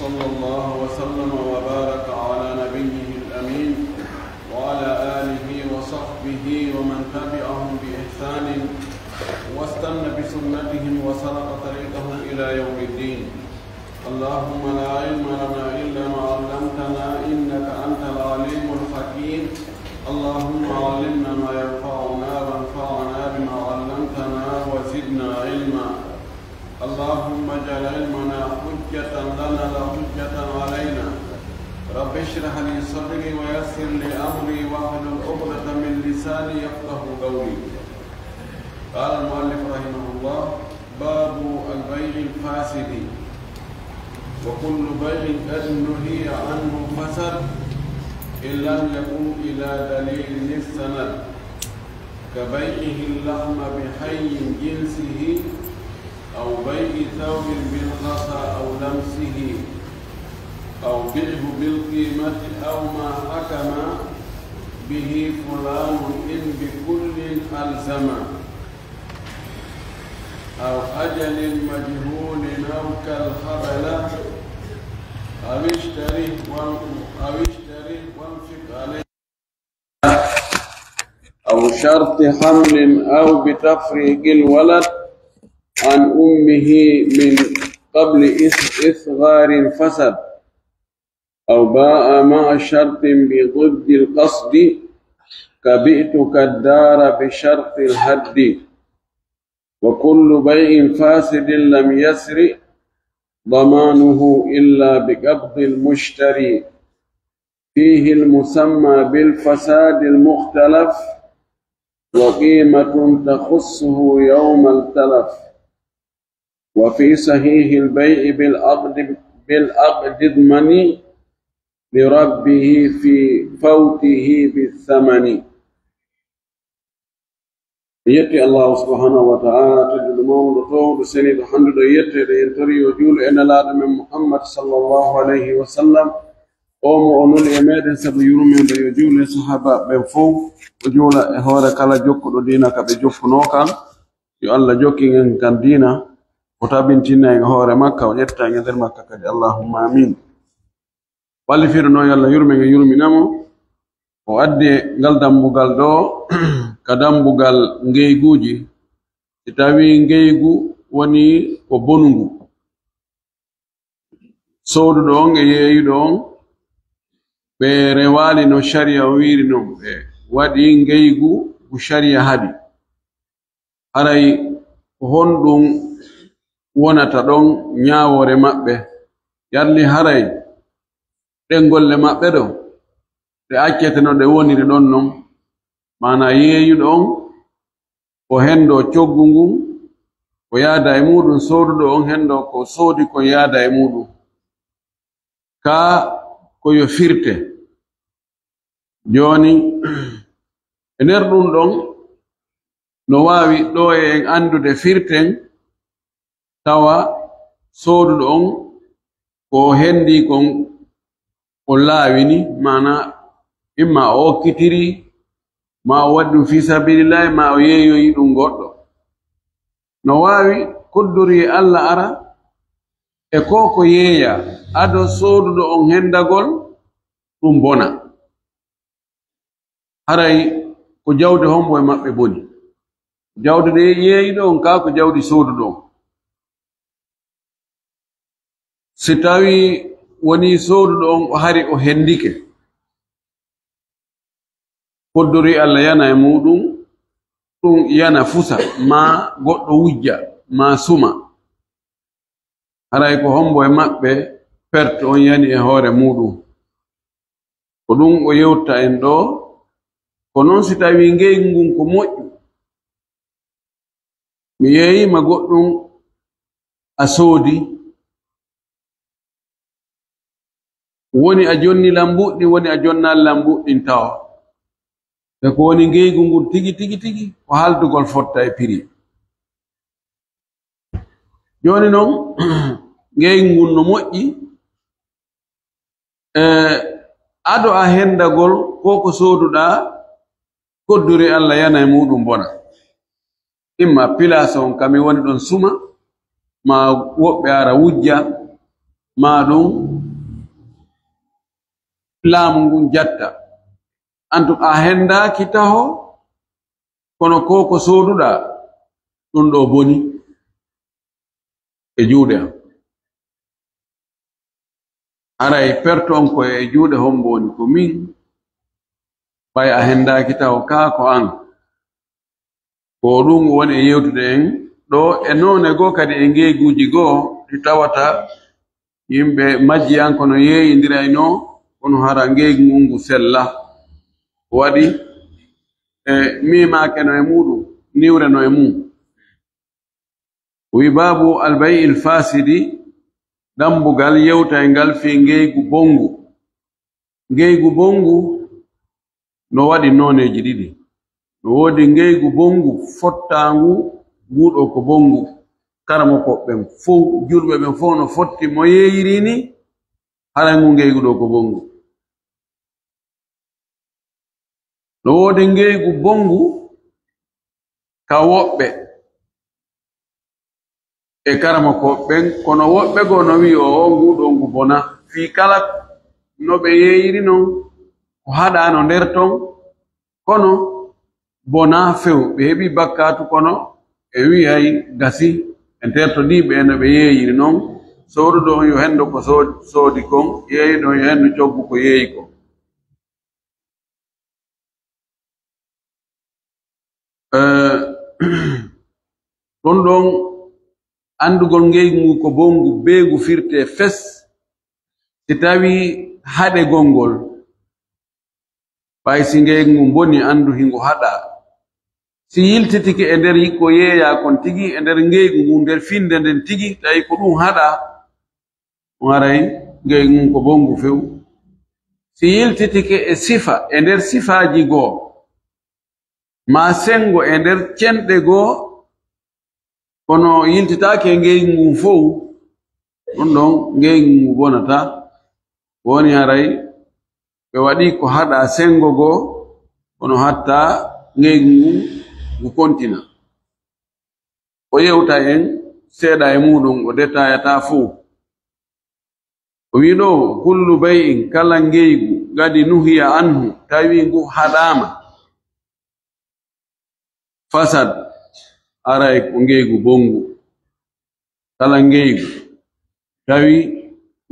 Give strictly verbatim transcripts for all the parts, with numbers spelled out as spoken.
صلى الله وسلم وبارك على نبيه الأمين وعلى آله وصحبه ومن تبعهم بإحسان واستن بسنتهم وسلك طريقهم إلى يوم الدين. اللهم لا علم لنا إلا ما علمتنا إنك أنت العليم الحكيم. اللهم علمنا ما ينفعنا وانفعنا بما علمتنا وزدنا علما. اللهم اجعل علمنا حجة لنا لا حجة علينا. رب اشرح لي صدري ويسر لي أمري واحلل عقدة من لساني يفقه قولي. قال المؤلف رحمه الله: باب البيع الفاسد. وكل بيع قد نهي عنه فسد إن لم يكن إلى دليل استند، كبيعه اللحم بحي جنسه، أو بيع ثوب بالخصى أو لمسه، أو بعه بالقيمة أو ما حكم به فلان إن بكل ألزم، أو أجل مجهول أو كالخبل، أو اشتره وان-، أو اشتره وانفق عليه، أو شرط حمل أو بتفريق الولد عن أمه من قبل إص-، إصغار فسد، أو باع مع شرط بضد القصد، كبئتك الدار بشرط الهد، وكل بيع فاسد لم يسر ضمانه إلا بقبض المشتري، فيه المسمى بالفساد المختلف، وقيمة تخصه يوم التلف. وفي صحيح البيع بالعقد، بالعقد اضمن لربه في فوته بالثمن. En yetti Allahu subhanahu wa ta'ala, tedduɗo mawnuɗo, toowuɗo seniiɗo, hannduɗo e yetteede, en tori yo juulu e Nelaaɗo men Muhammad sallallahu alayhi wa sallam, oo mo o nuli e meɗen sabu yurmeende, yo juulu e sahaabaaɓe ɓen fow, o juula e hoore kala jokkuɗo diina ka ɓe jokkunoo kan. Yo Allah jokkin en kan diina, o tabintina en e hoore makka, o ƴetta en e nder makka kadi. Allahumma amin. Ɓallifiiɗo non, yo Allah yurme nge, yurmina mo. O addi ngal dambugal ɗoo ka dambugal ngeyguuji. Si tawii ngeygu woni ko bonungu, sooduɗo on e yeeyuɗo on, ɓe rewaali no sariya on wiiri non, ɓe waɗi ngeygu ko sariya haɗi. Haray ko honɗun wonata ɗon ñaawoore maɓɓe? Yalli haray ɗen golle maɓɓe ɗon, ɗe accete no ɗe woniri ɗon non? Maanaa yeeyuɗo on, ko hendoo coggu ngun, ko yaada e muuɗun, sooduɗo on hendoo ko soodi kon yaada e muuɗun. Kaa ko yo firte. Jooni, e nder ɗun ɗon, no waawi ɗoo e en anndude firten, tawa sooduɗo on ko o hendii kon o laawini, maanaa imma o okkitiri, maa o waɗi ɗun fii sabiilillaahi, maa o yeeyoyi ɗun goɗɗo. No waawi koddorii Alla ara e ko ko yeeyaa, ado sooduɗo on hendagol ɗun bona. Haray ko jawdi hombo e maɓɓe boni? Jawdi ɗe yeeyiɗo on kaa ko jawdi sooduɗo on? Si tawii wonii sooduɗo on o hari o hendike, koddorii Alla yana e muuɗun, ɗun yana fusa, maa goɗɗo wujja, maa suma. Haray ko hombo e maɓɓe perte on yani e hoore muuɗun? Ko ɗun o yewta en ɗoo. Ko non si tawii ngeygu ngun ko moƴƴu, mi yeeyiima goɗɗun a soodi, woni a jonni lan mbuɗɗin, woni a jonnaali lan mbuɗɗin tawa. E ko woni ngeygu ngun tigi, tigi, tigi, ko haaldugol fotta e piri. Jooni non, ngeygu ngun no moƴƴi, e ado a hendagol ko ko sooduɗaa, koddorii Alla yana e muuɗun bona. Imma pilaas on ka mi woni ɗon suma, maa woɓɓe ara wujja, maa ɗun laamu ngun jatta. An tun a hendaaki taho, kono ko ko sooduɗaa, ɗun ɗoo boni e juuɗe am. Haray perto on ko e juuɗe hombo woni? Ko min. Ɓay a hendaaki taho, kaa ko an. Ko ɗun woni e yewtude en ɗoo e noone goo kadi e ngeyguuji goo ɗi tawata yimɓe majji an kono yeeyindiraynoo, kono hara ngeygu ngun ngu sella. Waɗi e miimaakeno e muuɗun, niwreno e mum. O wi'i, baabu albay'il faasidi, dambugal yewtayngal fii ngeygu bongu. Ngeygu bongu no waɗi nooneeji ɗiɗi. No woodi ngeygu bongu fottaangu, nguu ɗoo ko bongu. Karamokooɓe ɓen fow, julɓe ɓen fow no fotti mo yeeyiri nii, haray nguu ngeygu ɗoo ko bongu. No woodi ngeygu bongu ka woɓɓe e karamokooɓe ɓen, kono woɓɓe goo no wi'i, oo, nguu ɗoo ngu bona. Fii kala no ɓe yeeyiri non, ko haɗaa no nder ton, kono bonaa few. Ɓe heɓii bakkaatu, kono e wi'ay gasi, en tertodii ɓe no ɓe yeeyiri non. Sooduɗo on yo hendu ko soo-, soodi kon, yeeyuɗo on yo hendu coggu ko yeeyi kon. Eh, ɗon ɗon anndugol ngeygu ngu ko bongu, bee ngu firtee fes, si tawii haɗegol ngol. Ɓay si ngeygu ngun bonii, anndu hingu haɗaa. Si yiltitike e nder ko yeeyaa kon tigi, e nder ngeygu ngun, nder finnde nden tigi, tawi ko ɗun haɗaa, on haray ngeygu ngun ko bongu few. Si yiltitike e sifa, e nder sifaaji goo, maa senngo e nder cenɗe goo, kono yiltitaake e ngeygu ngun fow, ɗun ɗon ngeygu ngun bonataa. Woni haray ɓe waɗii ko haɗaa senngo goo, kono hatta ngeygu ngun ngu kontina. O yewta en seeɗa e muuɗun, o detayataa fow. O wi'i ɗoo, kullu bay'in, kala ngeygu, gadi nuhiya anhu, tawi ngu haɗaama, fasad, aray ko ngeygu bongu. Kala ngeygu, tawi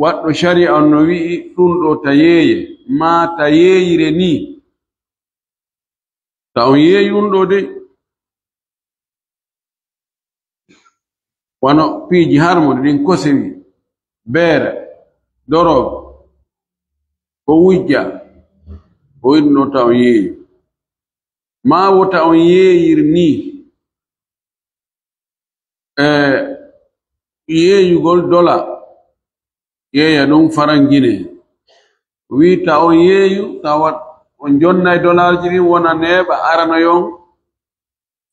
waɗɗo shari'a on no wi'i ɗun ɗoo ta yeeye, maa ta yeeyire nii, ta on yeeyi ɗun ɗoo de, wano piiji harmuɗi ɗin, kosewi, beere, dorog, ko wujja, o wi'i ɗun ɗoo ta on yeeyi. Maa wota on yeeyir nii, e yeeyugol dola, yeeya ɗun faranjine. Wi'i ta on yeeyu, tawa on jonnay dolarji ɗin, wona neeɓa aranoyon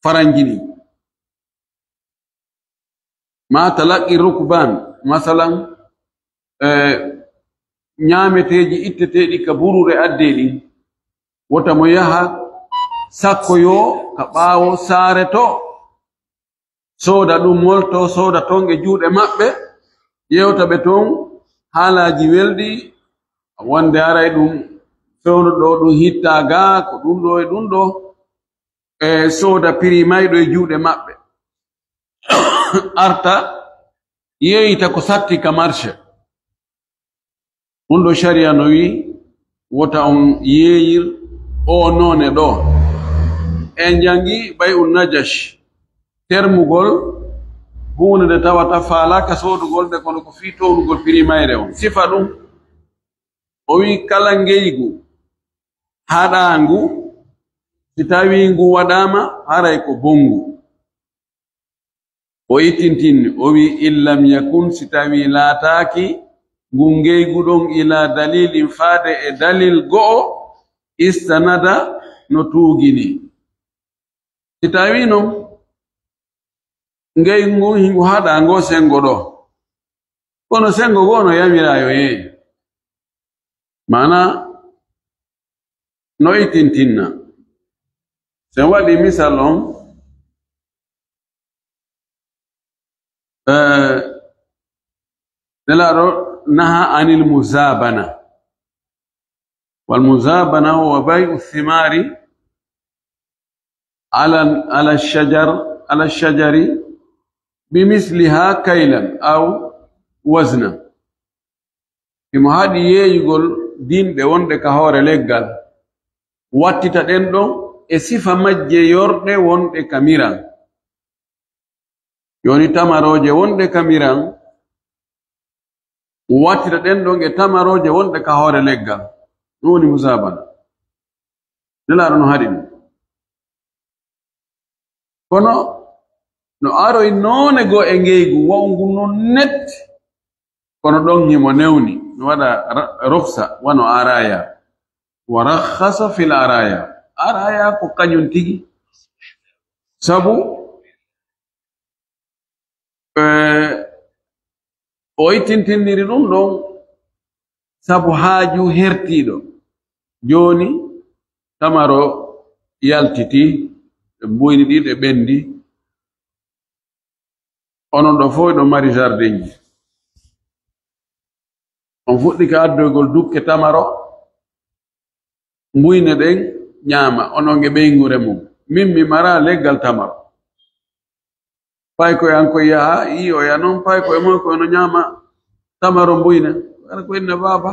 faranji ɗin. Maa talaqqi rukbaan, masalan, e ñaameteeji itteteeɗi ka buruure addee ɗin, wota mo yaha sakkoyoo ka ɓaawo saare to, sooda ɗun, moltoo, sooda ton e juuɗe maɓɓe, yewta ɓe ton haalaaji welɗi, wonde haray ɗun fewndo ɗoo, ɗun hittaa gaa, ko ɗun ɗoo e ɗun ɗoo, e sooda prix mayɗo e juuɗe maɓɓe. Arta, yeeyita ko satti ka marché. Ɗun ɗoo shari'a no wi'i, wota on yeeyir oo noone ɗoo. En janngi bay'u najash, termugol huunde nde tawata faalaaka soodugol nde, kono ko fii townugol prix mayre on. Sifa ɗun, o wi'i, kala ngeygu haɗaangu, si tawii ngu waɗaama, haray ko bongu. O ittintinni, o wi'i, "In lam yakun," si tawii laataaki ngun ngeygu ɗon, "ila dalilin," faade e dalil go'o, "istanada," no tuugini. Si tawii non, ngeygu ngun hingu haɗaa ngoo senngo ɗoo, kono senngo goo no yamiraa yo yeeyu. Maanaa, no ittintinna. Si en waɗii misal on, eh, Nelaaɗo naha anil muzaabana. والمزابنة هو بيع الثمار على، على الشجر، على الشجر بمثلها كيلا أو وزنا. Himo haɗi yeeyugol dinɗe wonɗe ka hoore leggal, wattita ɗen ɗon e sifa majje yorɗe wonɗe ka miran. Jooni tamarooje wonɗe ka miran, wattita ɗen ɗon e tamarooje wonɗe ka hoore leggal. Ɗun woni musaabana. Nelaaɗo no haɗi ɗun. Kono no aroy noone goo e ngeygu, wa'ungu no net, kono ɗon himo newni, no waɗa ra-, ruksa, wano araya. Wa rakhasa fil araya. Araya ko kañun tigi. Sabu, eh, o ittintindiri ɗun ɗon sabu haaju hertiiɗo. Jooni, tamaro yaltiti, ɓuyni ɗi, ɗe ɓendi. Onon ɗoo fow hiɗon mari jardinji. On fuɗɗike addoygol dukke tamaro, mbuyne ɗen ñaama, onon e ɓeynguure mun. Min mi maraa leggal tamaro. Paykoy an koy yaha, yi'oya non, paykoy mon koy no ñaama tamaro mbuyne. Kala ko inna baaba.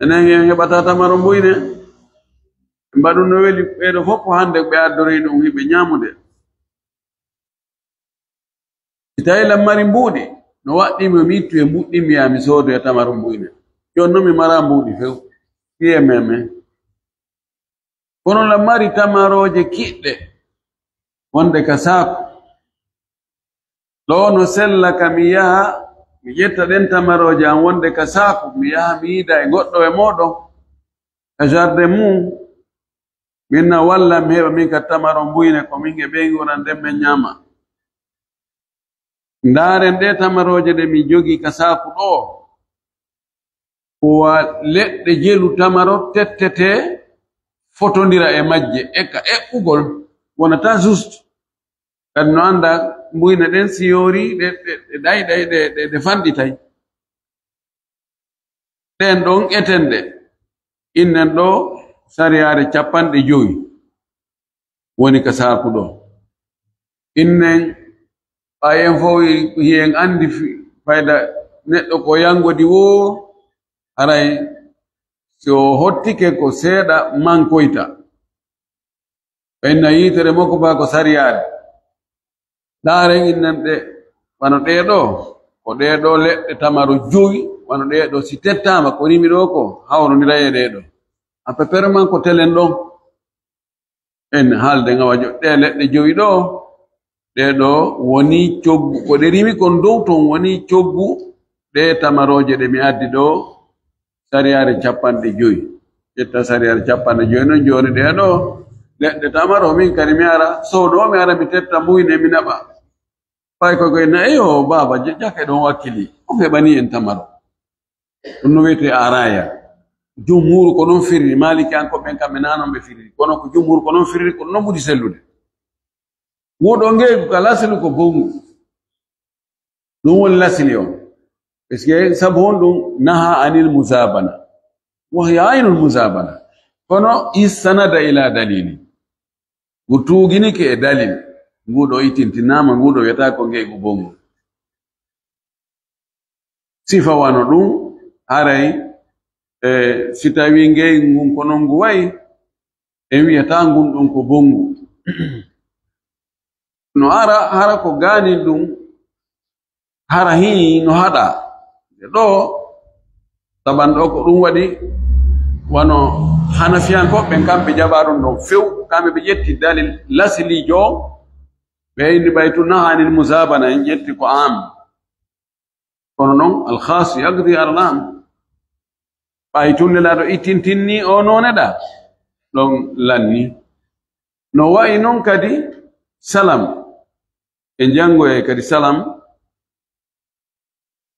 Enen en heɓata tamaro mbuyne. Mbaɗu no weli, ɓee ɗoo fow hande ɓe addori ɗun hiɓe ñaamude. Si tawii lan mari mbuuɗi, no waɗɗii mi, mi ittu e mbuuɗi, mi yaha mi soodoya tamaro mbuyne. Jooni non mi maraa mbuuɗi few. Fiyee meme. Kono lan mari tamarooje kiɗɗe, wonde ka saaku. Ɗoo no sella ka mi yaha, mi ƴetta ɗen tamarooje an wonde ka saaku, mi yaha mi yiida e goɗɗo e mooɗon ka jardin mun. Min na walla mi heɓa min ka tamaro mbuyne, ko min e ɓeynguure an ɗen men ñaama. Ndaaren ɗee tamarooje ɗe mi jogii ka saaku ɗoo. Ko wa leɗɗe jelu tamaro tettetee, fotondira e majje, e ka eɓɓugol wonata juste. Kadi no anndaa mbuyne ɗen si yoorii, ɗe, ɗe, ɗe ɗayɗay, ɗe, ɗe, ɗe fanɗitay. Ɗen ɗon etenɗe, innen ɗoo sariyaare cappanɗe jowi woni ka saaku ɗoo. Innen, ɓay en fow hi'en anndi fi-, fayda neɗɗo ko yanngodi woo, haray si o hottike ko seeɗa mankoyta. Ɓen na yiitere makko baa ko sariyaare. Ndaaren innen ɗe, wano ɗee ɗoo, ko ɗee ɗoo leɗɗe tamaro jowi, wano ɗee ɗoo si tettaama ko rimi ɗoo ko, hawrondiray e ɗee ɗoo. À peu près man ko telen ɗon. En haalde ngawa jo-, ɗee leɗɗe jowi ɗoo, ɗee ɗoo woni coggu, ko ɗe rimi kon dow ton woni coggu ɗee tamarooje ɗe mi addi ɗoo, sariyaare cappanɗe jowi. Ƴetta sariyaare cappanɗe jowi non jooni ɗee ɗoo leɗɗe tamaro, min kadi mi ara soodo, mi ara mi tetta mbuyne mi naɓa. Ɓay ko koy na, "Eyo, baaba, ja-, jaka ɗon wakkili, on heɓani en tamaro." Ɗum no wiyetee araya. Jumhuuru ko non firri, Maliki an ko ɓen kamɓe naa non ɓe firri. Kono ko jumhuuru ko non firri, ko non ɓuri sellude. Ngu ɗoo ngeegu ka lasli ko bongu. Ɗum woni lasli on. Parce que sabu honɗum? Naha anil muzabana. Wa hiya aynul muzabana. Kono istanada ila dalili. Ngu tuuginike e dalil. Ngu ɗoo itintinaama, ngu ɗoo wiyataa ko ngeegu bongu. Sifa wano ɗum, haray, e, si tawii ngeygu ngun ko non ngu wayi, en wiyataa ngun ɗon ko bongu. No ara, hara ko gaanin ɗum, hara hii no haɗa. E ɗoo, saban ɗoo ko ɗum waɗi, wano Hanafiyankooɓe ɓen, kamɓe jaɓaa ɗum ɗon few, kamɓe ɓe ƴetti dalil lasiliijo, ɓe inni ɓay tun naha anil muzabana, en ƴetti ko am. Kono non, al-khas yaqdi al-am. Ɓay tun Nelaaɗo ittintinni o noone ɗa, ɗon lanni. No wa'i non kadi salam. E janngoye kadi salam.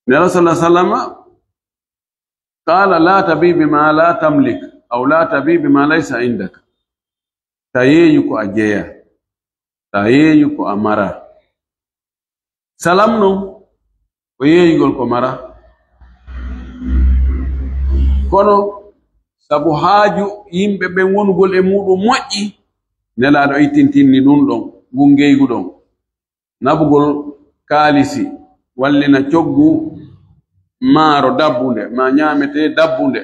Nelaaɗo sallallahu alaihi wasallam qala, "La tabi bima la tamlik, aw la tabi bima laysa indak." Ta yeeyu ko a jeya. Ta yeeyu ko a mara. Salam non, ko yeeyugol ko mara. Kono, sabu haaju yimɓe ɓen wonugol e muuɗum moƴƴi, Nelaaɗo ittintinni ɗum ɗon, ngun ngeygu ɗon. Naɓugol kaalisi, wallina coggu maaro dabbunde, maa ñaametee dabbunde,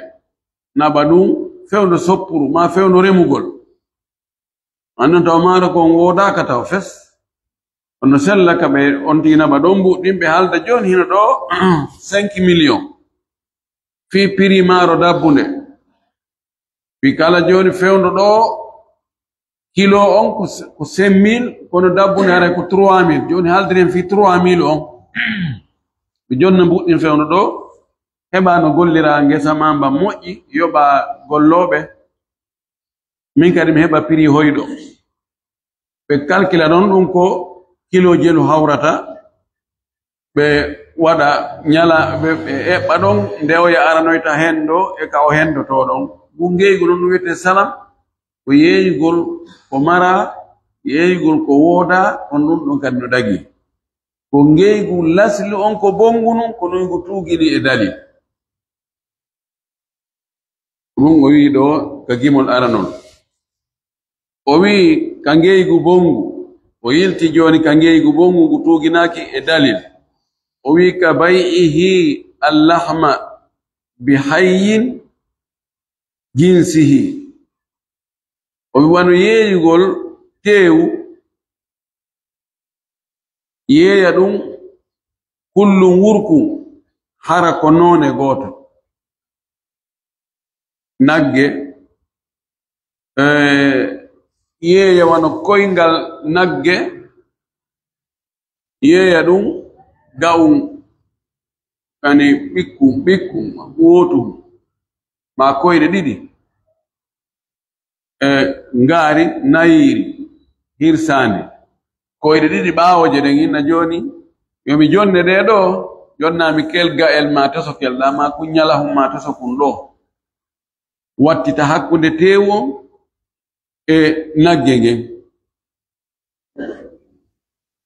naɓa ɗum fewndo soppuru, maa fewndo remugol. Annon taw maaro kon woodaaka taw fes. Kono sella ka ɓe on tigi naɓa ɗon mbuɗɗin, ɓe haalda jooni hino ɗo cinq millions. Fii prix maaro dabbunde. Fii kala jooni fewndo ɗo kilo on ko, ko cinq mille, kono dabbunde haray ko trois mille. Jooni haaldiren fii trois mille on. Ɓe jonna mbuɗɗin fewndo ɗo, heɓa no gollira ngesa maa mba moƴƴi, yoɓa gollooɓe. Min kadi mi heɓa prix hoyɗo. Ɓe kalkila ɗon ɗum ko kilo jelu hawrata, ɓe waɗa ñala, ɓe, ɓe eɓɓa ɗon nde oya aranoyta hendo e ka o hendotoo ɗon. Ngun ngeygu ɗon ɗum wiyetee salam, ko yeeyugol ko mara, yeeyugol ko wooda, on ɗum ɗon kadi no dagi. Ko ngeygu lasli on ko bonngu nun, ko nun ngu tuugini e dalil. Ɗum o wi'i ɗo ka gimol aranol. O wi'i ka ngeygu bonngu, o yilti jooni ka ngeygu bonngu ngu tuuginaaki e dalil. O wi'i ka bay'ihi allahma bi hayyin jinsihi. O wi'i wano yeeyugol teewu, yeeya ɗum kullum wurkun, hara ko noone gooto. Nagge, eh, yeeya wano koyngal nagge, yeeya ɗum ga'un, yani ɓikkun, ɓikkun wootun, maa koyɗe ɗiɗi. E ngaari nayiiri hirsaandi. Koyɗe ɗiɗi ɓaawoje ɗen hinna jooni, yo mi jonne ɗee ɗoo, jonnaa mi kel ga'el maa tosokel ɗaa, maa kun ñalahun maa tosokun ɗoo. Wattita hakkunde teewu on e nagge ngen.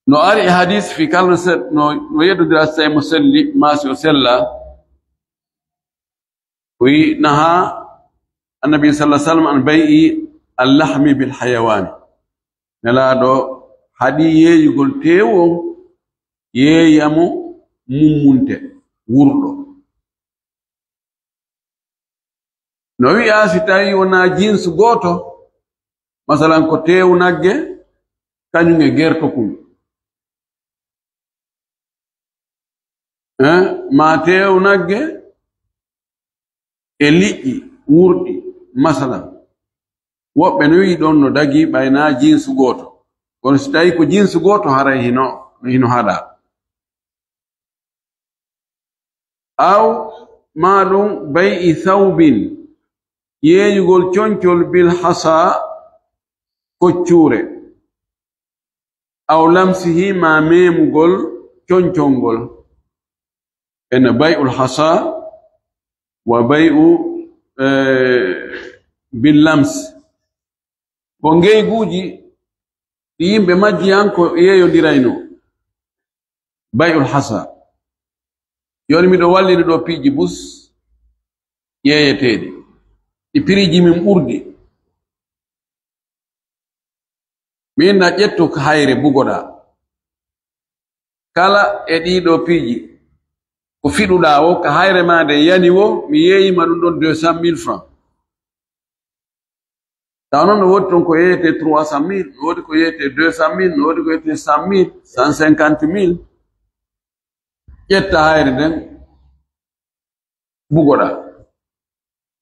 No ari e hadiis fii kala no se-, no, no yeddondira si tawii mo selli, maa si o sellaa. O wi'i, nahaa Annabi sallallahu alaihi wasallam an bay'i al-lahmi bil hayawaani. Nelaaɗo haɗi yeeyugol teewu on, yeeya mo mummunte, wurɗo. No wi'aa si tawii wonaa jinsu gooto, masalan ko teewu nagge, kañum e gertokun. Eh, maa teewu nagge e liƴƴi wurɗi, masalan. Woɓɓe no wi'i ɗon no dagii ɓay naa jinsu gooto. Kono si tawii ko jinsu gooto, haray hino, hino haɗaa. Aw maa ɗum bay'i thawbin, yeeyugol concol bil hasa, koccuure. Aw lamsihi, maa meemugol concol ngol. Ena bay'ul hasa wa bay'u, eh, bil lams. Ko ngeyguuji ɗi yimɓe majjiyan ko yeeyondiraynoo. Bay'ul hasa. Jooni miɗo wallini ɗoo piiji bus yeeyeteeɗi. Ɗi piriiji min ɓurdi. Min na ƴettu ka hayre bugoɗaa. Kala e ɗii ɗoo piiji, ko fiɗuɗaa woo, ka hayre maa nden yani woo, mi yeeyima ɗum ɗon deux cent mille francs. Tawa non no woodi ton ko yeeyetee trois cent mille, no woodi ko yeeyetee deux cent mille, no woodi ko yeeyetee cent mille, cent cinquante mille. Ƴetta hayre nden, bugoɗaa.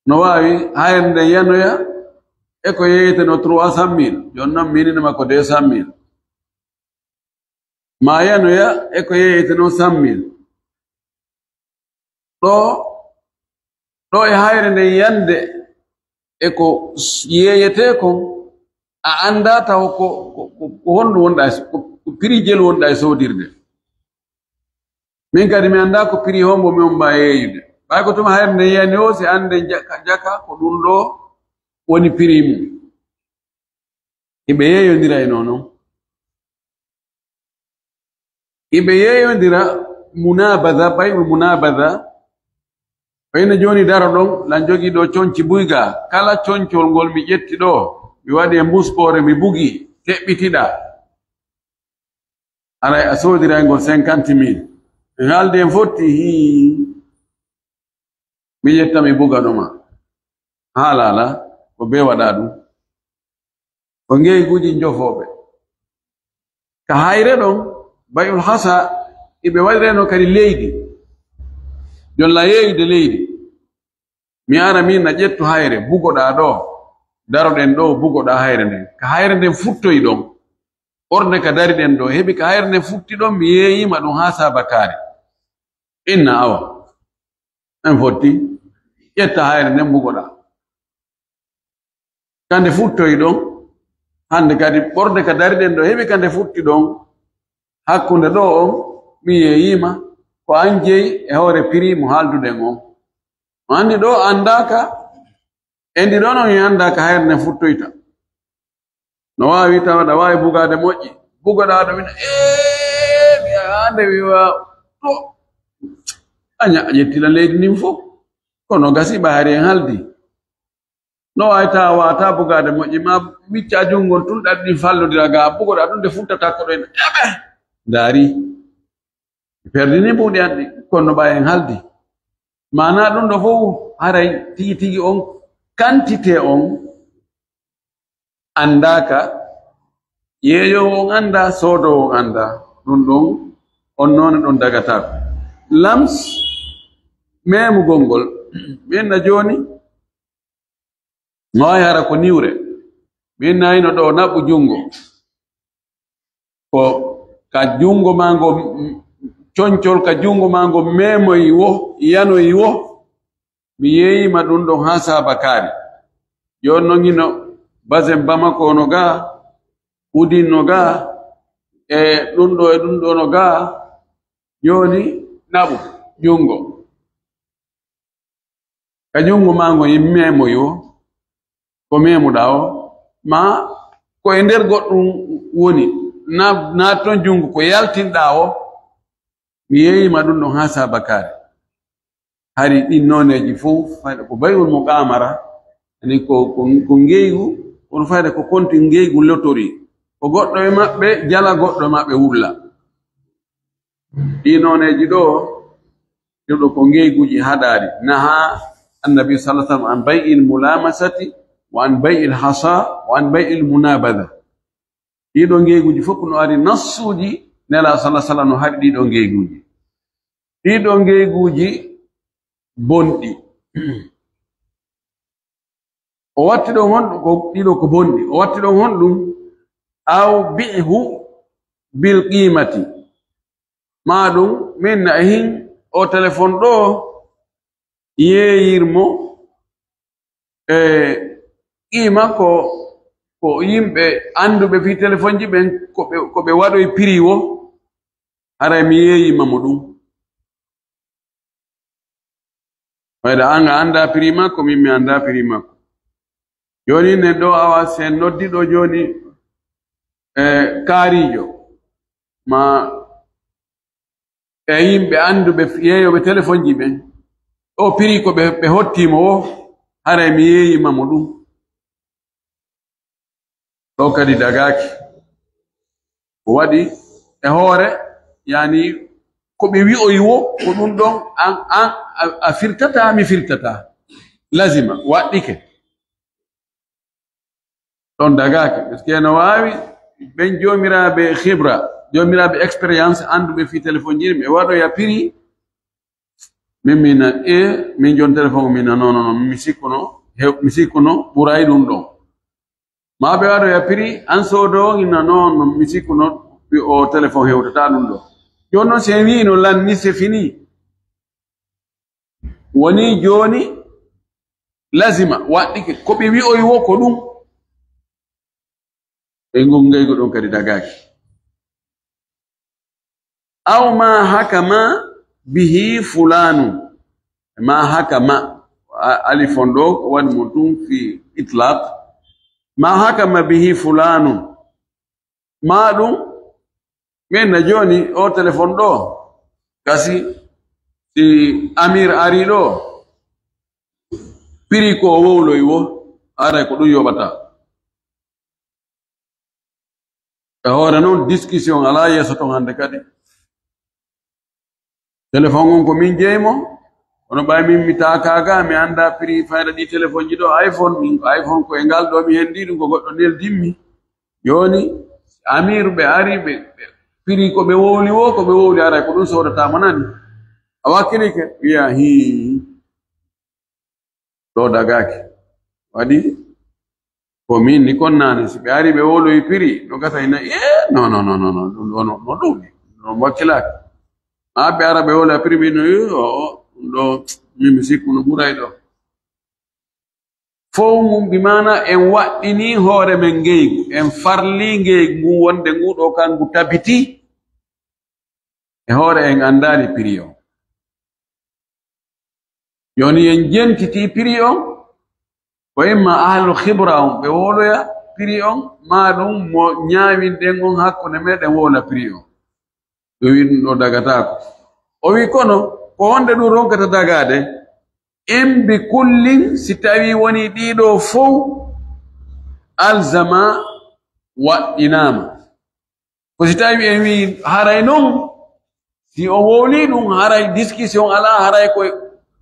No waawi hayre nden yanoya e ko yeeyetenoo trois cent mille, jooni non mininima ko deux cent mille. Maa yanoya e ko yeeyetenoo cent mille. Ɗoo, ɗoo e hayre nden yande e ko s-, yeeyetee kon, a anndaa taw ko, ko, ko, ko honɗum wonɗaa e so-, ko, ko prix jelu wonɗaa e soodirde. Min kadi mi anndaa ko prix hombo mi omba yeeyude. Ɓay ko tuma hayre nden yani o, si annden jaka, jaka ko ɗum ɗoo woni prix mum. Hiɓe yeeyondira e non non. Hiɓe yeeyondira munabada, bay'ul munabada, Fayna jooni daro ɗon, lan jogii ɗoo conci buy gaa. Kala concol ngol mi ƴetti ɗoo, mi waɗi e mbuspoore, mi bugi, teɓɓitiɗaa. Aray a soodiray ngol cinquante mille. En haaldi en fotti, hii. Mi ƴetta mi buga ɗuma. Haalaala, ko bee waɗaa ɗum. Ko ngeyguuji njofooɓe. Ka hayre ɗon, bay'ul hasa, iɓe waɗirayno kadi leydi. Jon la yeeyude leydi. Mi ara min na ƴettu hayre, bugoɗaa ɗoo. Daroɗen ɗoo, bugoɗaa hayre nden. Ka hayre nden futtoyi ɗon. Ɓorde ka dariɗen ɗoo, heɓi ka hayre nden futti ɗon, mi yeeyiima ɗum haa saabakaari. Inna awa. En fotti. Ƴetta hayre nden bugoɗaa. Ka nde futtoyi ɗon, hannde kadi ɓorde ka dariɗen ɗoo, heɓi ka nde futti ɗon, hakkunde ɗoo on, mi yeeyiima, ko an jeyi e hoore prix mo haalduɗen on. Mo anndi ɗoo anndaaka, e ndi ɗoo non en anndaa ka hayre nden futtoyta. No waawi tawa ɗa waawi bugaade moƴƴi, bugoɗaa ɗo min, ee, mi annde mi wa-, to, a ña-, a ƴetti lan leydi ndin fof. Kono gasi ɓa hari en haldi. No waawi tawa waawataa bugaade moƴƴi, ma wiccaa junngo tun ɗaɗi ɗin fallodira ga, bugoɗaa ɗun nde futtataa ko ɗo en. Eɓe! Ndaari. Mi perdini buuɗi an ɗin, kono no ɓay en haldi. Maanaa ɗun ɗo fow haray tigi tigi on quantité on anndaaka, yeeyoowo on anndaa, soodoowo on anndaa. Ɗun ɗon, on noone ɗon dagataako. Lams, meemugol ngol, min na jooni, no waawi hara ko niwre. Min na hino ɗoo naɓu junngo. Ko ka junngo maa ngo, concol ka junngo maa ngo meemoyi wo, yanoyi wo, mi yeeyiima ɗun ɗon haa saabakaari. Jooni non hino Basen Bamako no gaa, Udin no gaa, e ɗun ɗoo e ɗun ɗoo no gaa, jooni naɓu junngo. Ka junngo maa ngon meemoyi wo, ko meemuɗaa o, maa ko e nder goɗɗun woni, na, na ton junngo ko yaltinɗaa o, mi yeeyiima ɗun ɗon haa saabakaare. Hari ɗin nooneeji fow, fayda ko bay'ul muqaamara, ani ko, ko, ko ngeygu, kono fayda ko konti ngeygu lotori. Ko goɗɗo e maɓɓe jala, goɗɗo e maɓɓe wulla. Ɗii nooneeji ɗoo, ɗiɗo ko ngeyguuji haɗaari. Nahaa annabi sallallahu alaihi wasallam an bay'il mulamasati, wa an bay'il hasa, wa an bay'il munabada. Ɗiɗo ngeyguuji fof no ari nassuuji, Nelaaɗo sallallahu alaihi wasallam no haɗi ɗiɗo ngeyguuji. Ɗiɗo ngeyguuji bonɗi. O watti ɗon honɗum? Ko ɗiɗo ko bonɗi. O watti ɗon honɗum? Aw bi'hu bil qimati. Maa ɗum, min na e hin o telefon ɗoo yeeyir mo e qiima ko, ko yimɓe annduɓe fii telefonji ɓen, ko ɓe, ko ɓe waɗoyi prix wo, haray mi yeeyiima mo ɗum. Fayda an a anndaa prix makko, min mi anndaa prix makko. Jooni nen ɗoo awa si en noddi ɗoo jooni, e kaariijo, maa e yimɓe annduɓe yeeyooɓe telefonji ɓen, o prix ko ɓe, ɓe hotti mo wo, haray mi yeeyiima mo ɗum. Ɗoo kadi dagaaki. Ko waɗi e hoore, yani ko ɓe wi'oyi wo, ko ɗum ɗon an, an, a, a firtataa, mi firtataa. Lazima, waɗɗike. Ɗon dagaaki. Parce que no waawi ɓen joomiraaɓe khibra, joomiraaɓe expérience, annduɓe fii téléphone ji, ɓe waɗoya prix. Min, min, e, min jon téléphone, min, non, non, non, mi sikkuno, hew-, mi sikkuno ɓuray ɗum ɗon. Maa ɓe waɗoya prix, an soodoowo, ina non, non, mi sikkuno, ɓi-, o téléphone hewtata ɗum ɗon. Jooni non, si en wi'ino lanni, c'est fini. Woni jooni, lazima, waɗɗike. Ko ɓe wi'oyi wo ko ɗum. E ngon ngaygu ɗon kadi dagaaki. Aw ma hakama bihi fulaanu. Ma hakama. A-, alif on ɗo, ko waɗi mo ɗum fi itlaq. Ma hakama bihi fulaanu. Maa ɗum, min na jooni o téléphone ɗo, kasi si Amir ari ɗo, Prix ko o wowloyi woo, haray ko ɗun yoɓata. E hoore non, discussion alaa yeeso ton hannde kadi. Téléphone on ko min jeyi mo, kono ɓay min mi taakaaga, mi anndaa prix fayda ɗi téléphone ji ɗoo, iPhone, min ko iPhone ko e ngal ɗoo mi henndii ɗun, ko goɗɗo neldimmi. Jooni, Amir ɓe ari, ɓe, ɓe, prix ko ɓe wowli woo, ko ɓe wowli haray ko ɗun soodataa mo nani. A wakkilike? Wi'a, hii. Ɗoo dagaaki. Waɗi ko min ni kon naane, si ɓe ari ɓe wowloyi prix, no gasa ina, eh, non, non, non, non, non, ɗun ɗoo no, no ɗuuɗi, no wakkilaaki. Maa ɓe ara ɓe wowla prix, min no, eh, o, o, ɗun ɗoo, min mi sikku no ɓuray ɗoo. Fow mum bi maana en waɗɗinii hoore men ngeygu, en farlii ngeygu ngun wonde ngu ɗoo kangu tabitii. E hoore en anndaali prix on. Jooni en jentitii prix on, ko imma ahlu khibra on ɓe wowloya prix on, maa ɗun mo ñaawirɗen on hakkunde meɗen wowla prix on. Ɓe wi'i ɗun ɗoo dagataako. O wi'i, kono ko honde ɗun ronkata dagaade? In bi kullin, si tawii wonii ɗii ɗoo fow, alzama waɗɗinaama. Ko si tawii en wi'i haray non, si o wowlii ɗun, haray discussion alaa, haray ko,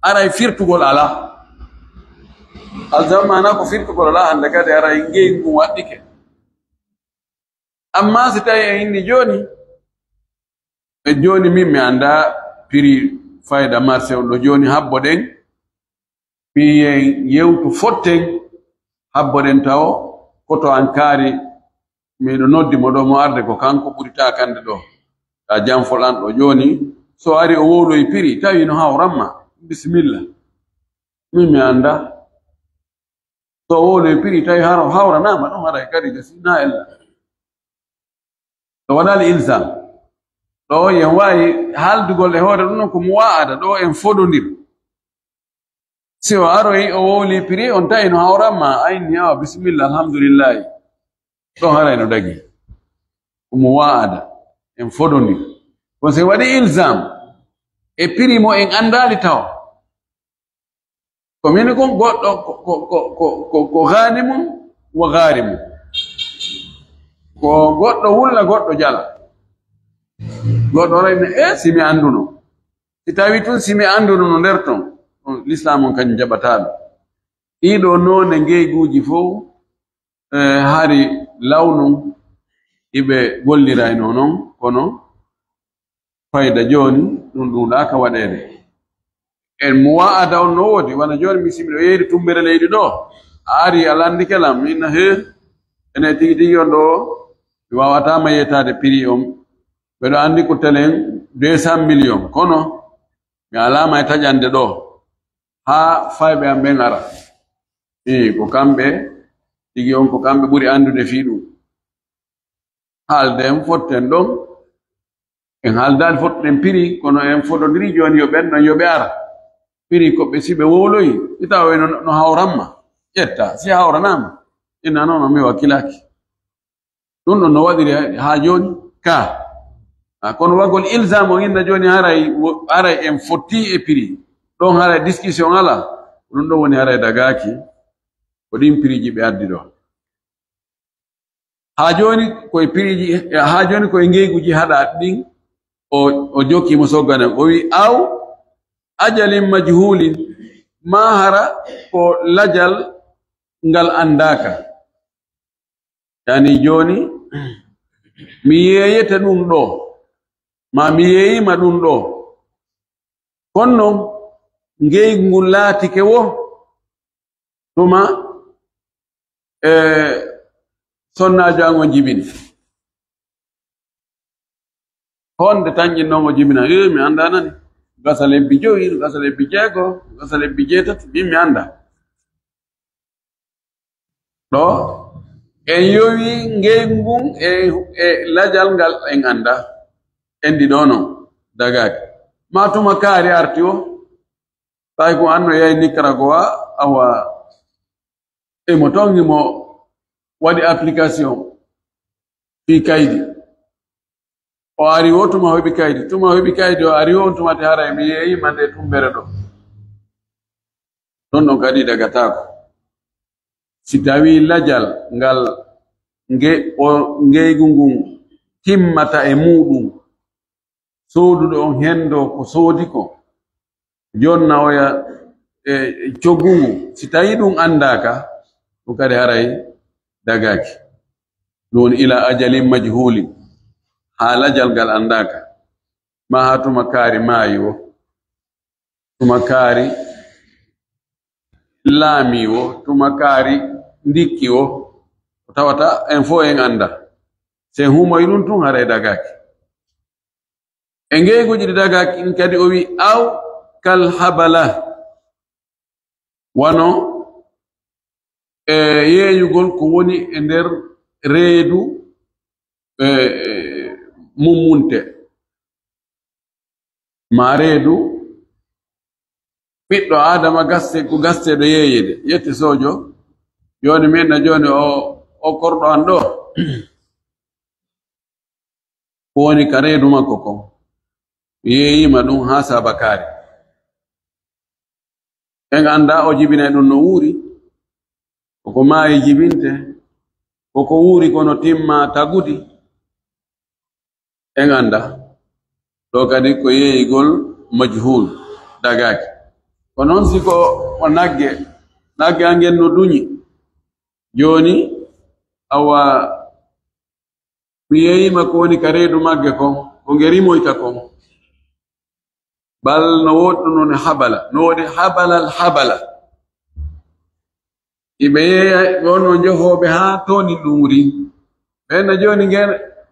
haray firtugol alaa. Alzama maana ko firtugol alaa, hannde kadi haray ngeygu ngun waɗɗike. Amma si tawii en inni jooni, e jooni min mi anndaa prix fayda marché on ɗoo, jooni habboɗen, mi yewtu fotten, habboɗen tawo, koto an kaari, miɗo noddi mo ɗoo, mo arde ko kanko ɓuri taakande ɗoo. Ka janfol an ɗoo jooni, so ari o wowloyi prix, tawi no hawran ma, bisimilla. Min mi anndaa. So o wowloyi prix, tawi hara-, hawranaama ɗun, haray kadi gasi na ella. Ɗoo waɗaali ilzam. Ɗoo en waawi haaldugol e hoore ɗun non ko muwaa'ada, ɗoo en fodondir. Si o aroyi, o wowli prix, on tawi no hawran ma, a inni, awa, bisimilla, alhamdulillahi. Ɗon haray no dagii. Ko muwaa'ada. En fodondir. Kono si en waɗii ilzam e prix mo en anndaali taw, ko min kon goɗɗo ko, ko, ko ganimun wa garimun. Ko goɗɗo wulla, goɗɗo jala. Goɗɗo rayna, e si mi annduno. Si tawii tun si mi annduno no nder ton, ɗun Lislaam on kañun jaɓataa ɗun. Ɗii ɗoo noone ngeyguuji fow, e, hari lawnun iɓe golliraynoo non, kono fayda jooni, ɗun ɗuuɗaaka waɗeede. En muwaa'ada on no woodi, wano jooni mi si miɗo yeeyri tummbere leydi ɗoo, a ari a lanndike lan, mi inna, hee, enen tigi tigi on ɗoo, mi waawataa ma yeetaade prix on. Miɗo anndi ko telen deux cent millions, kono mi alaa ma e taƴande ɗoo, haa fayɓe an ɓen ara. Ii, ko kamɓe tigi on, ko kamɓe ɓuri anndude fii ɗun. Haalden fotten ɗon. En haaldaali fotten prix, kono en fodondirii jooni yo ɓen ɗon yo ɓe ara. Prix ko ɓe, si ɓe wowloyi, si tawii no, no hawran ma, ƴetta. Si hawranaama, inna non, non, mi wakkilaaki. Ɗun ɗon no waɗiri haa jooni ka. A, kono waggol ilzam on inna jooni haray wo-, haray en fottii e prix. Ɗon haray discussion alaa. Ɗun ɗon woni haray dagaaki. Ko ɗin prix ji ɓe addi ɗoo. Haa jooni ko e prix ji, haa jooni ko e ngeyguuji haɗaa ɗin o, o jokki mo sogganen. O wi'i, aw ajalin majhulin, maa hara ko lajal ngal anndaaka. Yani jooni, mi yeeyete ɗun ɗoo, maa mi yeeyii ma ɗun ɗoo. Kono non, ngeygu ngun laatike wo tuma, e, sonnaajo an on jibini. Honde tanƴin non o jibina? Ee, mi anndaa nani. Gasa lebbi jowi, gasa lebbi jeego, gasa lebbi jeetati, min mi anndaa. Ɗoo, en yowii ngeygu ngun e, e lajal ngal en anndaa. En ɗi ɗoo non, dagaaki. Maa tuma kaari arti o, tawi ko an no yahi Nicaragua, awa, emo ton, emo waɗi application fii kaydi. O ari wo tuma o heɓi kaydi. Tuma o heɓi kaydi, o ari wo on tuma te haray mi yeeyii ma nde tummbere ɗoo. Ɗon ɗon kadi dagataako. Si tawii lajal ngal nge-, o ngeygu ngun timmata e muuɗum, sooduɗo on henndoo ko soodi ko, jonna oya e coggu ngu, si tawii ɗum anndaaka, ɗum kadi haray dagaaki. Ɗum woni ila ajalin majhuulin, haa lajal ngal anndaaka, maa haa tuma kaari maayi woo, tuma kaari laamii woo, tuma kaari ndikki woo, ko tawata en fof en anndaa. Si en humoyi ɗum tun, haray dagaaki. E ngeyguuji ɗi dagaaki ɗin kadi, o wi'i, aw kal habala, wano e yeeyugol ko woni e nder reedu, e, e, mummunte. Maa reedu ɓiɗɗo Aadama gaste, ko gasteeɗo yeeyude. Yetti soojo, jooni min na jooni o, o korɗo an ɗoo. Ko woni ka reedu makko kon, yeeyiima ɗum haa saabakaari. En anndaa o jibinay ɗum no wuuri, koko maayi jibinte, koko wuuri kono timma tagudi. En anndaa. Ɗoo kadi ko yeeyigol majhuul, dagaaki. Ko non si ko o nagge, nagge an ngen no duñi. Jooni, awa, mi yeeyiima ko woni ka reedu magge kon, ko nge rimoyta kon. Bal no woodi ɗum woni habala, no woodi habalal habala. Iɓe yeeya, ɓe wonno jehooɓe haa toonin ɗum wuri. Ɓen no jooni nge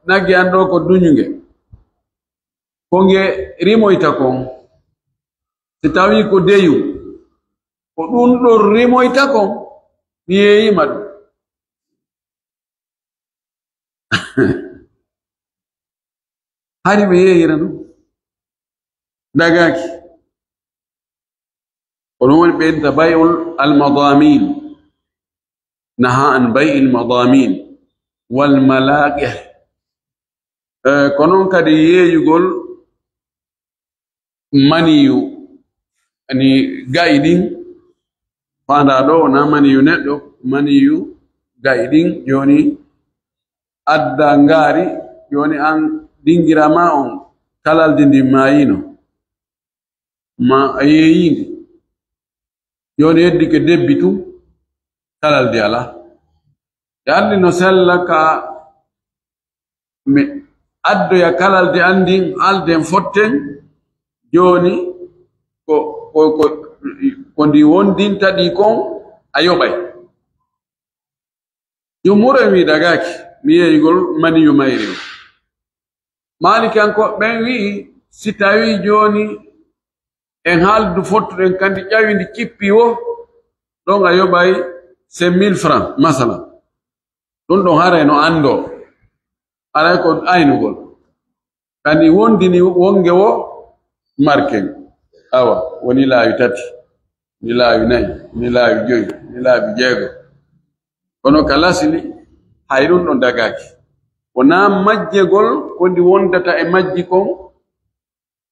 nagge an ɗoo ko duñunge. Ko nge rimoyta kon. Si tawii ko deyu, ko ɗum ɗon rimoyta kon, mi yeeyiima ɗum. Hari ɓe yeeyira ɗum. Dagaaki. Ko ɗum woni ɓeyɗinta bay'ul almadamin. Naha an bay'il madamin wal malaqih. Eh, ko non kadi yeeyugol maniyu, ani ga'i ɗin, faandaa ɗoo wonaa maniyu neɗɗo, maniyu ga'i ɗin, jooni adda ngaari, jooni an dingira ma on kalaldi ndin maayino, ma a yeeyii ndi. Jooni heddike debbi tun, kalaldi alaa. Ɗi anndi no sella ka mi addoya kalaldi an ndin, haalden fotten. Jooni ko, ko, ko, ko ndi wondinta ɗi kon, a yoɓay. Jumhur en wi'i dagaaki, mi yeeyugol maniyu mayri. Maalikiyankooɓe ɓen wi'i, si tawii jooni en haaldu fottuɗen kandi ƴawi ndi cippi wo, ɗon a yoɓay cinq mille francs, masalan. Ɗum ɗon haray no anndoo, haray ko aynugol. Kadi wondini wonge wo marken. Awa, woni laawi tati, woni laawi nayi, woni laawi joyi, woni laawi jeego. Kono ka lasili, hay ɗum ɗon dagaaki. Wonaa majjegol ko ndi wondata e majji kon,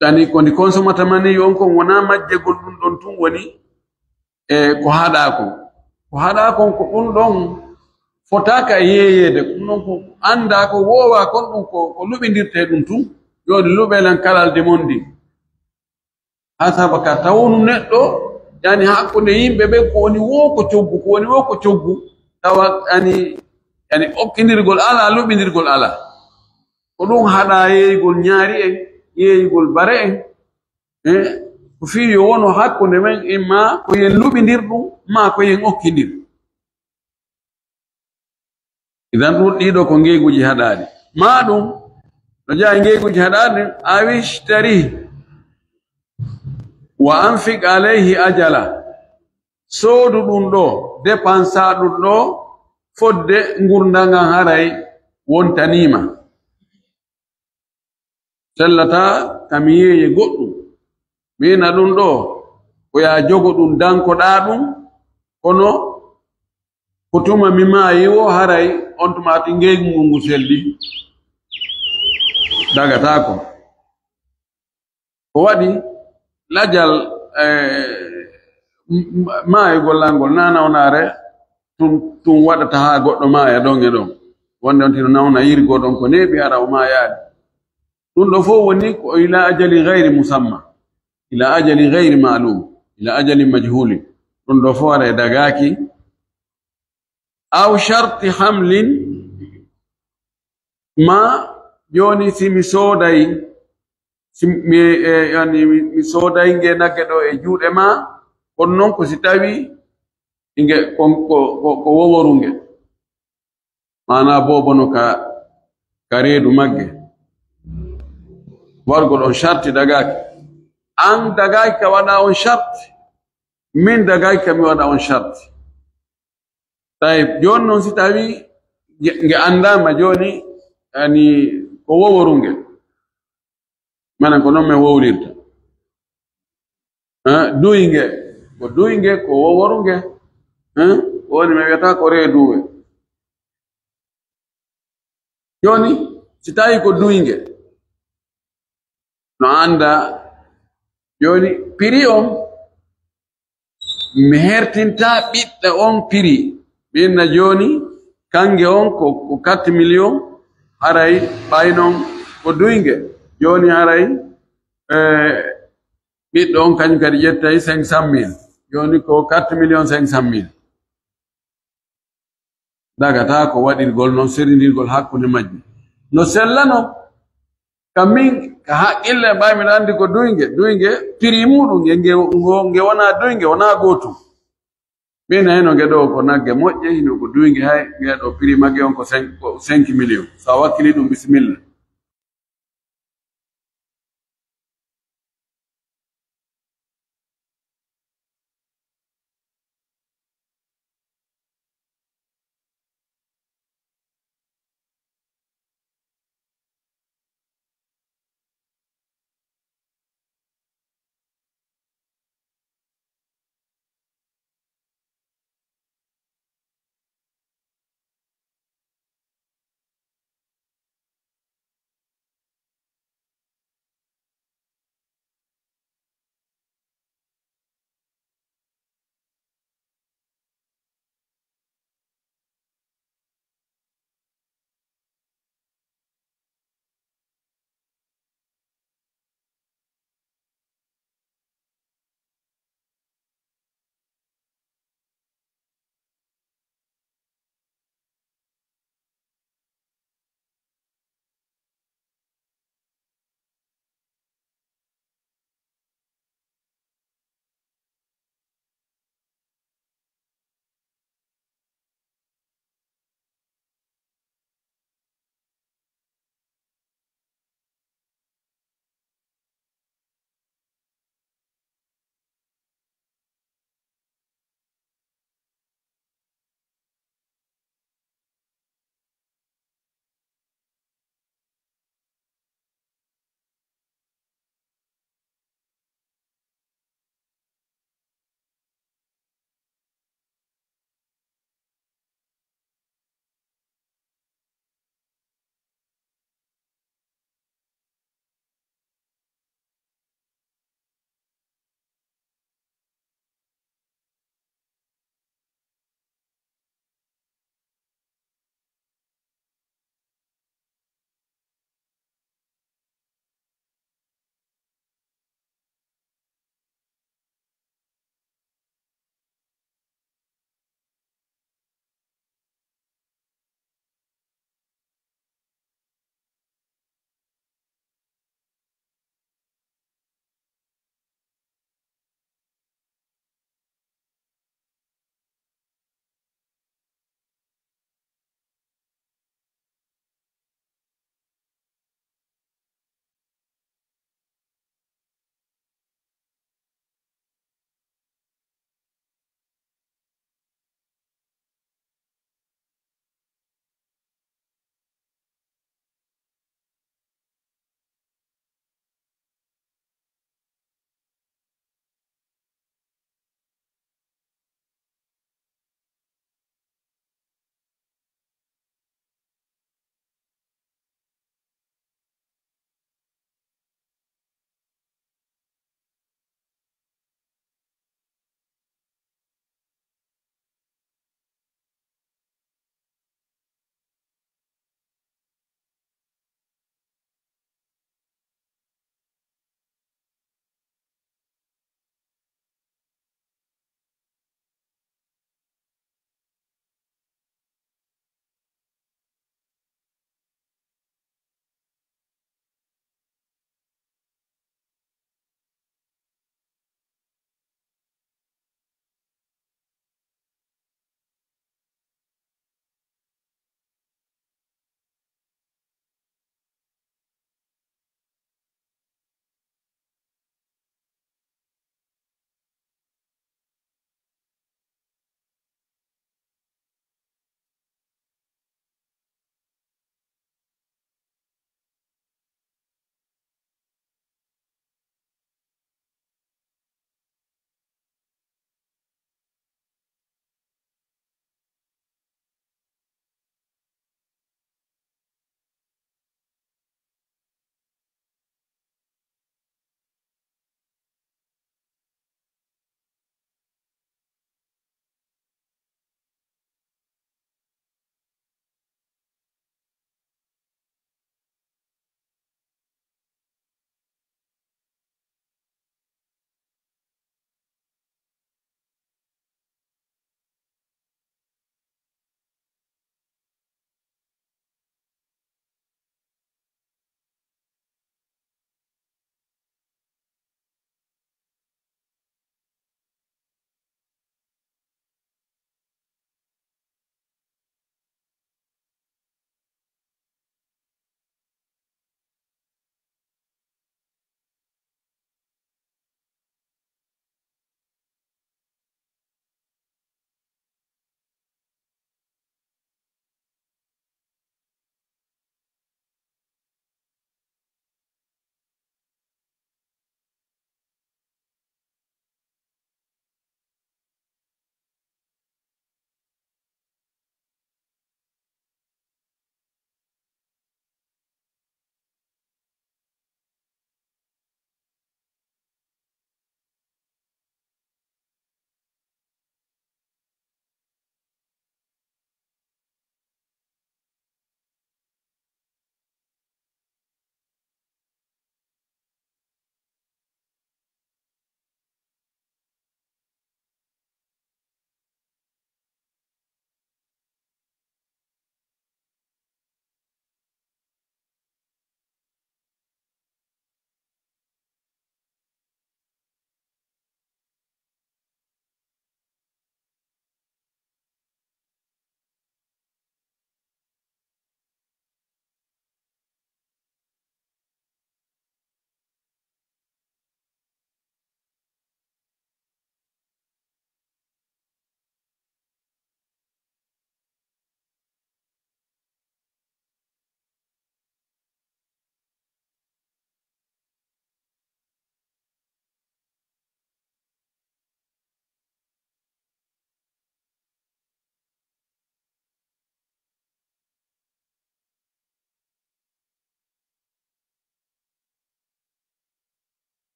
tani ko ndi konsomata mani on kon, wonaa majjegol ɗum ɗon tun woni e ko haɗaa kon. Ko haɗaa kon ko ɗum ɗon fotaaka e yeeyeede. Ɗum ɗon ko anndaa ko woowaa kon, ɗum ko, ko luɓindirtee ɗum tun. Jooni luɓelen kalaldi mon ndi. Haa saba ka tawnu neɗɗo, yani hakkunde yimɓe ɓen, ko woni woo ko coggu, ko woni woo ko coggu, tawa yani, yani okkindirgol alaa, luɓindirgol alaa. Ko ɗum haɗaa yeeyugol ñaari en, yeeyugol bare en. Eh, ko fii yo wonu hakkunde men, imma ko yen luɓindir ɗum, maa ko yen okkindir. Idan ɗum ɗiɗo ko ngeeguuji haɗaaɗi. Maa ɗum, no jeyaa e ngeeguuji haɗaaɗi, aw ishtari wa anfiq alayhi ajala. Soodu ɗum ɗoo, depansa ɗum ɗoo, fodde ngurndan ngan haray wontanii ma. Sellataa ka mi yeeye goɗɗum. Mi ina ɗum ɗoo, ko yaa jogo ɗum, dankoɗaa ɗum, kono ko tuma mi maayi wo, haray on tuma ti ngeygu ngun ngu selli, dagataako. Ko waɗi lajal, eh, m-, m-, maayugol lanngol, naa nawnaare tun, tun waɗata haa goɗɗo maaya ɗon e ɗon. Wonde on tino nawna yirgoo ɗon ko neeɓi, hara o maayaali. Ɗun ɗoo fow woni ko ila ajalin gayri musamma, ila ajalin gayri ma'lum, ila ajalin majhulin. Ɗun ɗoo fow haray dagaaki. Aw sharti hamlin, ma jooni si mi sooday, si mi, e, yani, mi, mi sooday nge nagge ɗoo e juuɗe maa, kono non ko si tawii nge ko, ko, ko, ko woworu nge. Maanaa boobo no ka, ka reedu magge. Wargol on sharti dagaaki. An dagaaki ka waɗa on sharti. Min dagaaki ka mi waɗa on sharti. Tawi jooni non si tawii nge, nge anndaama jooni, yani ko woworu nge. Manan ko non men wowlirta. Eh, duynge. Ko duynge, ko woworu nge. Eh, ko woni men wiyata ko reeduwe. Jooni, si tawii ko duynge, no annda, jooni, prix on, mi hertinta ɓiɗɗo on prix. Mi inna jooni, kannge on ko, ko quatre millions, haray ɓay non ko duynge. Jooni haray, eh, ɓiɗɗo on kañum kadi ƴettay cinq cent mille. Jooni ko quatre millions cinq cent mille. Dagataa ko waɗirgol non, serindirgol hakkunde majji. No sellano, ka min, ka haqqille, ɓay miɗo anndi ko duynge, duynge, prix muɗum, nge, nge, ngo, nge wonaa duynge, wonaa gootum. Min hino nge ɗoo ko nagge moƴƴe, hino ko duynge, hay nge ɗoo prix magge on ko cinq, ko cinq millions. So a wakkilii ɗum, bisimilla.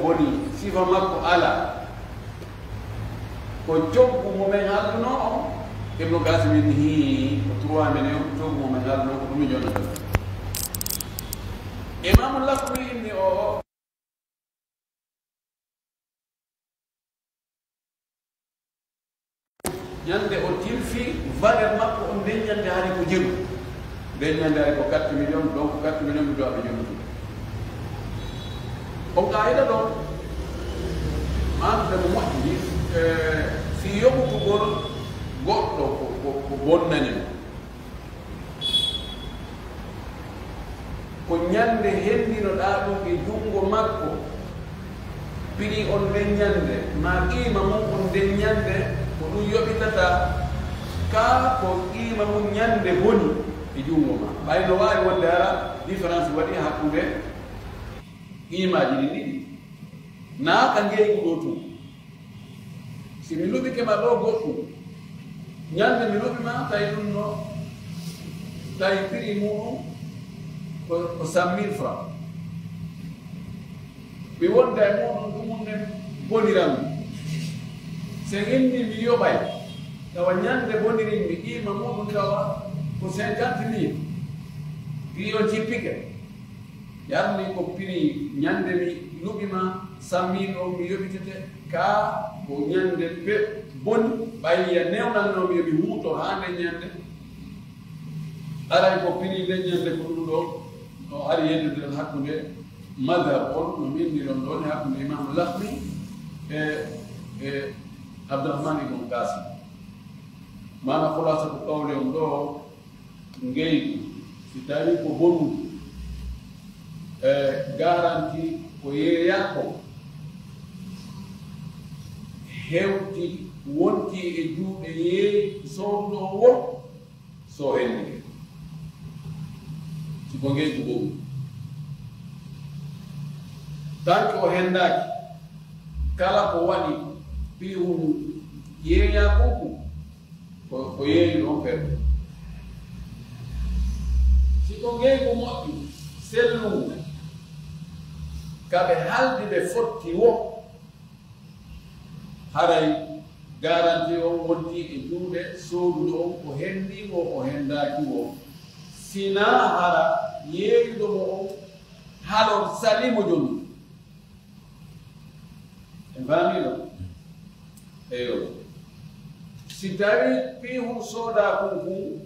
Woni sifa makko alaa. Ko coggu mo men haalduno on, Ibnu Qasim inni, hii, ko trois millions, coggu mo men haalduno, ko ɗum mi jonnata. Imaamu Laxmi inni o, ñande o tilfi valeur makko on, nden ñande hari ko jeru. Nden ñande hari ko quatre millions, donc quatre millions mi dowa ɓe jonnata. On qaayida ɗon, maandude mo moƴƴi, eh, fii yoɓutugol goɗɗo ko, ko, ko bonnani mo. Ko ñande hendinoɗaa ɗum e junngo makko, piri on nden ñande, maa qiima mun on nden ñande, ko ɗum yoɓitata, kaa ko qiima mun ñande boni e junngo maa. Ɓay no waawi wonde hara différence waɗi hakkunde qiimaaji ɗin ɗiɗi. Naa ka ngeygu ɗoo tun. Si mi luɓike ma ɗoo goɗɗun, ñande mi luɓi ma, tawi ɗun no, tawi prix muɗum ko, ko cent mille francs. Mi wonda e muɗum, ɗum ɗun nden boniran mi. Si en inni mi yoɓay, tawa ñande bonirin mi, qiima muɗum tawa ko cinquante mille, prix on jippike. Yarni ko prix ñande mi luɓi ma, cent mille on mi yoɓitete, kaa ko ñande pe-, boni, ɓay ya newnannoo mi yo mi huuto haa nden ñande. Aray ko prix nden ñande ko ɗum ɗoo, no ari yeddude hakkunde madhab on, no mi inndiron ɗoo ni, hakkunde Imaamu Laxmi e, e Abdurrahman ibn Qasim. Maana khulasa ko qawli on ɗoo, ngeygu, si tawii ko bonu, e, garanti ko yeeyaa ko, hewti, wonti e juuɗe yeeyi sooduɗo on woo, so o hendike. Si ko ngeygu bonu. Tanke o hendaaki, kala ko waɗi piihun yeeyaa kon, ko, ko yeeyuɗo on perde. Si ko ngeygu moƴƴu, sellungu, ka ɓe haldi ɓe fotti woo, haray garanti on wonti e juuɗe sooduɗo on, o hendii woo, o hendaaki woo. Sinaa hara yeeyuɗo mo on halor salii mo jooni. En faamii non? Eyo. Si tawii piihun soodaa kun, kun,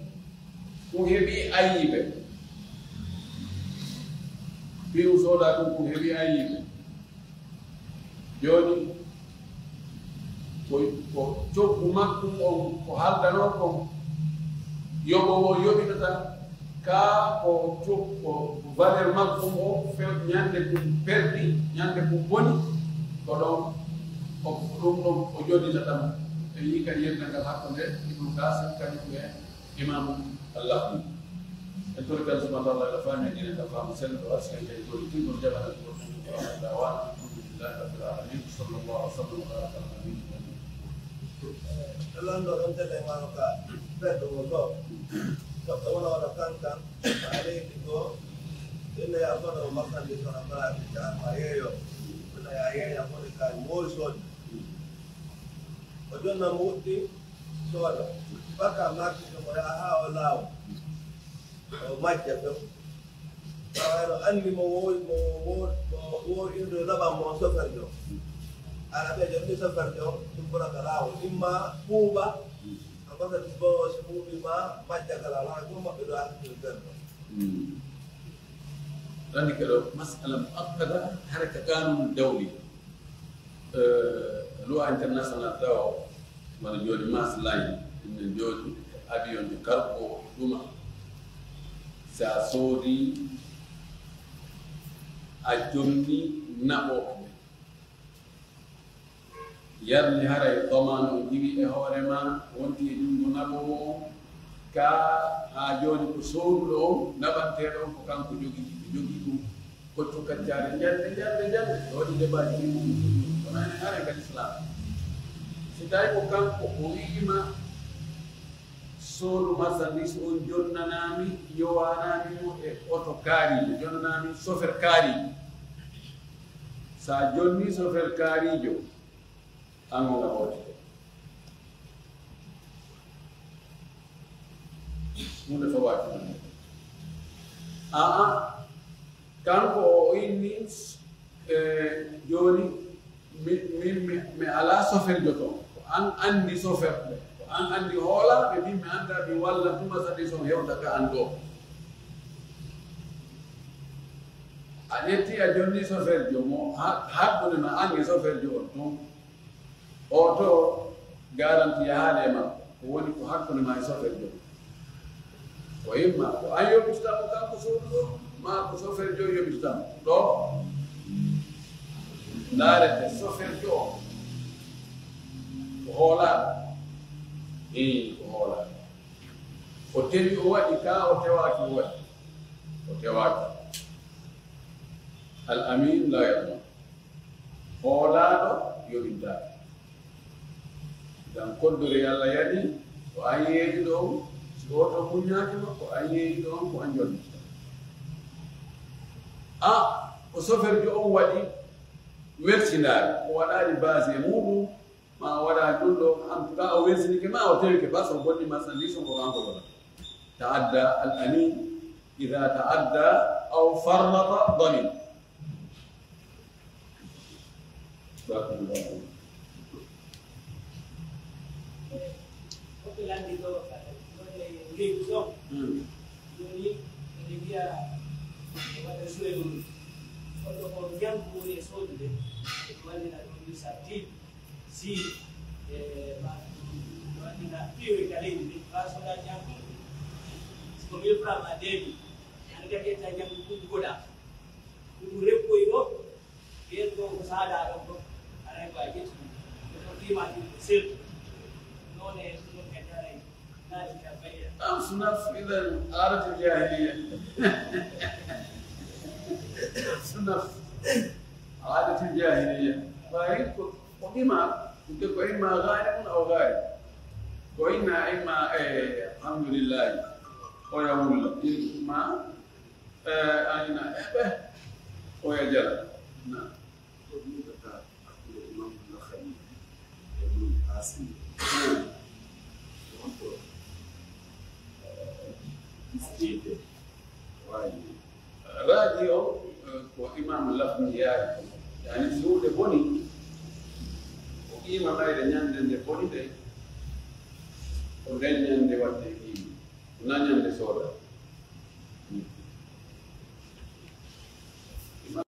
kun heɓii ayiibe. Piihun soodaa kun, kun heɓii ayiibe. Jooni, ko, ko coggu makko on, ko haldanoo kon, yoɓoowo yoɓitata, kaa ko coggu, ko valeur makko on, o fe-, ñande kun perdi, ñande kun boni, ko ɗon, o, ɗum ɗon o joditata mo. E yii kadi yerdal ngal hakkunde Ibnu Qasim kañum e Imaamu Al-Laxmi. En tori kan subhanahu wa ta'ala faami diina ka faamu sell, o arsi en kadi ko tingol jaɓana ko. Da'wana alhamdulillahi rabbil alamin. Sallallahu wa sallam wa baraka ala nabiyyina Muhammad. Lanɗo ɗon tele maano ka ɓeddo mo ɗo. Goɗɗo wona wona kankan, a leydi goo, inna ya fota o marchandise kono baraaki ka ma yeeyo. Kono ya yeeya fota ka moori soodi. O jonna mo wuɗɗi, sooda. Baka marchandise mo yaha haa o laawa. O majja few. Tawa no anndi mo wo-, mo wo-, mo wo-, inɗo laɓan mo on soferjo. Ara ɓe jonni soferjo, ɗum ɓurata laawol. Imma ɓuuɓa, a fota ɗum ɗo si ɓuuɓi ma, majja kala, wala ɗum maɓɓe ɗo arti ɗum ɓen ɗo. Mm. Ɗandi ka ɗo, mas'ala mu'akkada, hara ka qanun dawli. Eh, loi international tawo, wano jooni Maersk Line, ɗum jooni avion de cargo ɗuma. Sa soodi, a jonni naɓooɓe ɓen. Yarni haray damaana on iwi e hoore ma, wonti e junngo naɓoowo on, ka haa jooni ko sooduɗo on, naɓanteeɗo on ko kanko jogii, ɓe jogii ɗum. Hoccu kaccaari njande, njande, njande, ɓe waɗi debaaji ɗin ɗum ɗum ɗum. Kono enen hara e ngal Islaam. Si tawi ko kanko o wi'ima, soodu marchandise on jonnanaami, yowanaami mo e oto kaari, jonnanaami sofer kaari. Sa jonni sofer kaarijo, an on a ɓorti. Huunde fof waati. Aa, kanko o inni, e, jooni, mi, mi, mi, mi alaa soferjo toon. Ko an anndi soferɓe. Ko an anndi hoolaaɓe, min mi anndaa mi walla tuma sadi son hewta ka an ɗoo. A ƴetti a jonni soferjo mo ha-, hakkunde ma an e soferjo on ton. O to garanti yahaali e makko. Ko woni ko hakkunde ma e soferjo on. Ko imma ko an yoɓitata mo kanko sooduɗo, maa ko soferjo on yoɓitata mo. Ɗo, ndaarete soferjo on. Ko hoolaaɗo. Ii, ko hoolaaɗo. O tewi o waɗi ka o tewaaki o waɗi. O tewaaki. Al amin la yadman. Hoolaaɗo yoɓintaake. Ngam koddore Alla yani, ko an yeeyuɗo on, si oto muññaaki ma, ko an yeeyuɗo on, ko an jonnata. A, ko soferjo on waɗi welsindaare, o waɗaali baasi e muuɗum, ma o waɗaali ɗum ɗo, en tout cas, o welsinike ma, o tewike, bas o bonni marchandise on ko kanko yonata. Ta'adda al amin, ida ta'adda aw farrata damin. Barakallahu. Ko ɓe lanndi ɗo, ɗo e leydi ɗo. Hmm. Jooni, ene wiya, e waɗa joué ɗum. Kono ko ñamdu woni e soodude, e wallina ɗum misal tiiɗi. Si, e, ma, wallina piiwe ka leydi ndi, ma soda ñamdu. Si ko mille francs ma deux mille, ene kadi ƴetta ñamdu ɗum goɗa. Ɗum reppoyi ɗo, ɓeen ɗoo ko saadaa ɗon ɗoo, haray ko a ƴetti ɗum. Ɗum ɗoo tiimaaki ɗum ko seltu. Noone ɗum ɗon kadi haray naati ka bayra. Am sunaf, idan, aadatul jahiliya. Sunaf, aadatul jahiliya. Ɓay ko, ko ima, ko ima ghanibun aw gharib. Ko ima, ima, eh, alhamdulillah. Oya wulla. Ima, Eh, ayna eɓe, oya jala. Na. Ko ɗum ko ka hakkunde Imam Nakhai e Ibn Qasim. Hmm. Ɗum ko, eh, miskiide. Waawi. Raaji o, eh, ko Imam Lakhmi yaari. Yani, si huunde boni, o qiima mayre ñande nde boni nde, ko nden ñande waɗde qiima. Wonaa ñande sooda.